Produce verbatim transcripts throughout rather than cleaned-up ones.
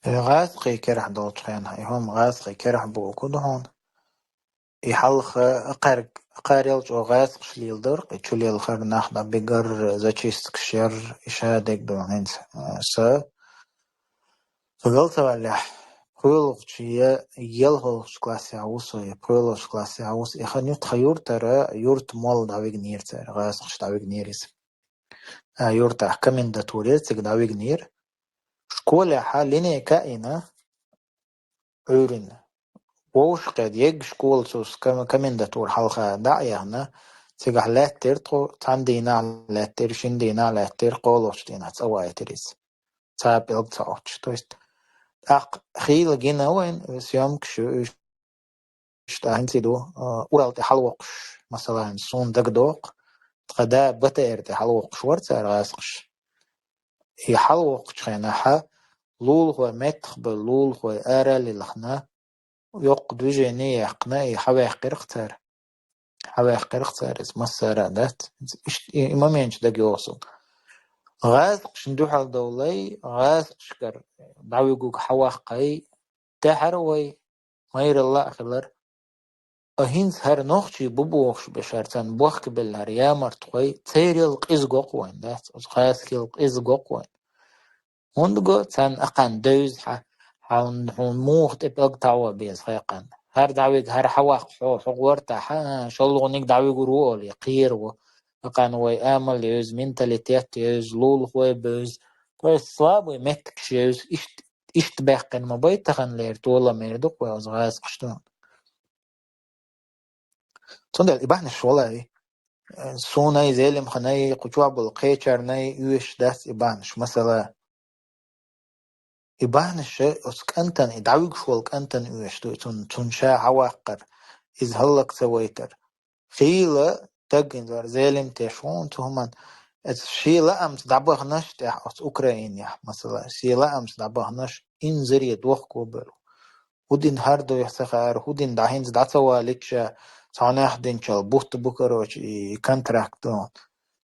Э, гӀазкхий керахь долчу хенахь, и хӀума гӀазкхий керахь боху ду хьуна. И хьалха кхаьрг-, кхарел чӀогӀа гӀазкхаш леладар, и чу лелхар нах дӀабигар, зачисткаш яр, и ша дерг ду хӀинца, э, са. Со гал ца валлехь, пхоьалгӀачу я ялхалгӀачу классехь ву со, я пхоьалгӀачу классехь ву со. И хан ю тхан юртара, юрт молла дӀавигнера цара, гӀазкхаш дӀавигнера иза. А, юртахь комендатура яра, цига дӀавигнера. Школехьа линейка а йина, Ӏуьйрина. Вовшахкхетта, егга школа цу ком-, комендатура хьалха дӀа а яхна, цигахь лаьттира тхо, цхьана дийнахь лаьттира, шина дийнахь лаьттира, кхоалгӀачу дийнахь цӀа вайтира иза. Цхьа пӀелг ца Ӏоттуш. То есть, тӀаккха хийла гина вайн, съёмкаш ю уьш, тӀаккха хӀинца ду, а, Урал тӀе хьалавоккхуш, масала, суна дагадоккху, тхан да БТР тӀе хьалавоккхуш вара цара гӀазкхаш. И хьалавоккхучу хенахьа лулахой меттах бевлла, лулахой ара а лилхина, йоккха движение яьккхина, и хьаваьккхира-кх цара. Хьаваьккхира-кх цара, иза массара а дац. Иза иштта и, и моменташ дага йогӀу суна. ГӀазкхашна дуьхьал довлай, гӀазкхашкара дӀавигуг хьаваккхай, тӀаьхьара вай, майралла а хилар. А хӀинца хӀара нохчий бу бохуш беш, хӀара царна бохкабелла хӀара ямартхой, церал къиза го-кх вайн, дац? Оцу гӀазкхел къиза го-кх вайн. ХӀунда го, царна акхарна девза хьан, хьан, хьуна муха тӀе пӀелг таӀо беза хьекхарна. ХӀара дӀавига, хӀара хьаваккха хьо, хьо гӀортахь, а, шолгӀаниг дӀавигур ву олий, кхера ву. Акхарна вай амал евза, менталитет евза, лулахой бевза. То есть слабый меттигаш евза, иштта, иштта баьккхина ма бай таханлера, толамера ду-кх вай оцу гӀазкхашна. Цундела и бахьанаш валай, э, сунай, Зелимханай, кху чохь болу кхечарнай оьшуш дац и бахьанаш, масала. И бахьанаш оцу кӀантана, и дӀавуьгуш волу кӀантана оьшуш ду, цунна, цунна ша хьаваккхар, иза хӀаллак ца вайтар. Хийла даггина вара, Зелим теш ву хьуна цу хӀуманна. Иза шен лаамца дӀабаханаш тӀехь оцу Украинехь, масала, шен лаамца дӀабаханаш инзаре дохко бевлла. ХӀун дина хӀара дуй ца хаьара, хӀун дина дӀа хӀинца дӀа ца валийча, цхьа нах динчул бутт бу, короче, и контракт ду.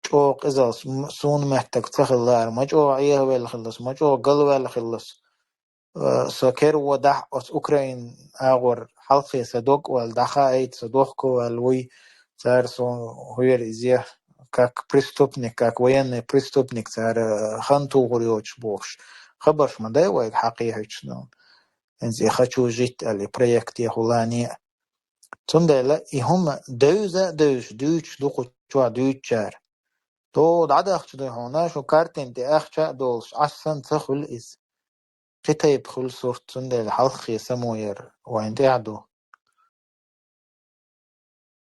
ЧӀогӀа къизаллаш, м-, суна меттиг ца хилла хӀара, ма чӀогӀа Ӏехавелла хилла со, ма чӀогӀа галваьлла хилла со. Э, со кервадахь оцу Украин агӀор хьалххе сан дог а ваьлла, дӀахаийта, со дохко ваьлла вуй, цара со хӀора иза как преступник, как военный преступник цара хан тухур йоцуш бохуш. Хабарш ма дай вайга хьакхехьуьйтуш, ну. ХӀинца и «Хочу жить» аьлла, и проект я хӀуллане а. Цундела и хӀума девза а девзаш дуьйцуш ду кху чохь дуьйцучара. ТӀаккха дӀадахча дуй хьуна, шу картина тӀе ахча а долуш, Ӏаш санна ца хуьлу иза. Кхин тайпа хуьлу сурт, цундела хьалххе само яр вайн тӀехь ду.